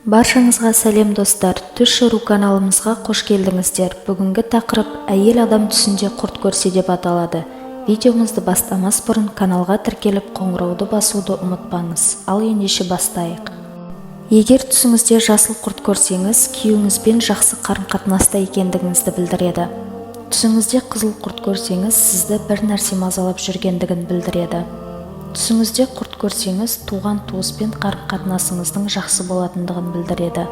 Баршаңызға сәлем, достар! Түс жору каналымызға қош келдіңіздер! Бүгінгі тақырып «Әйел адам түсінде құрт көрсе» деп аталады. Видеомызды бастамас бұрын каналға тіркеліп, қоңырауды басуды ұмытпаңыз. Ал ендеше бастайық. Егер түсіңізде жасыл құрт көрсеңіз, күйеуіңізбен жақсы қарым-қатынаста екендігіңізді білдіреді. Түсіңізде қызыл құрт көрсеңіз, сізді бір нәрсе мазалап жүргендігін білдіреді. Түсіңізде құрт көрсеңіз, туған туыспен қарым-қатынасыңыздың жақсы болатындығын білдіреді.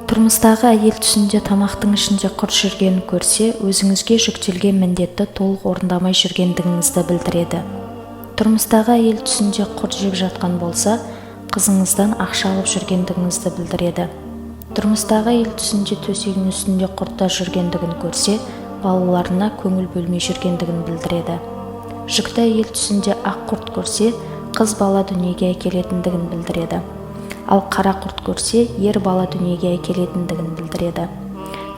Тұрмыстағы әйел түсінде тамақтың ішінде құрт жүргенін көрсе, өзіңізге жүктелген міндетті толық орындамай жүргендігіңізді білдіреді. Тұрмыстағы әйел түсінде құрт жеп жатқан болса, қызыңыздан ақша алып жүргендігіңізді білдіреді. Тұрмыстағы әйел түсінде төсегінің үстінде құрттар жүргендігін көрсе, балаларына көңіл бөлмей жүргендігін білдіреді. Жүкті әйел түсінде ақ құрт көрсе, қыз бала дүниеге әкелетіндігін білдіреді. Ал қара құрт көрсе, ер бала дүниеге әкелетіндігін білдіреді.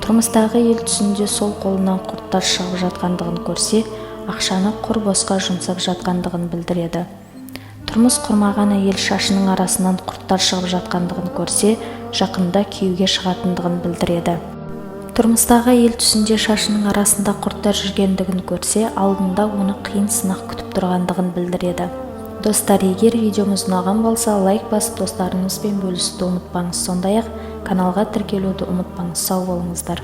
Тұрмыстағы әйел түсінде сол қолынан құрттар шығып жатқандығын көрсе, ақшаны құр босқа жұмсап жатқандығын білдіреді. Тұрмыс құрмаған әйел шашының арасынан құрттар шығып жатқандығын көрсе, жақында күйеуге шығатындығын білдіреді. Тұрмыстағы әйел түсінде шашының арасында құрттар жүргендігін көрсе, алдында оны қиын сынақ күтіп тұрғандығын білдіреді. Достар, егер видеомыз ұнаған болса, лайк басып, достарыңызбен бөлісуді ұмытпаңыз. Сондай-ақ каналға тіркелуді ұмытпаңыз. Сау болыңыздар!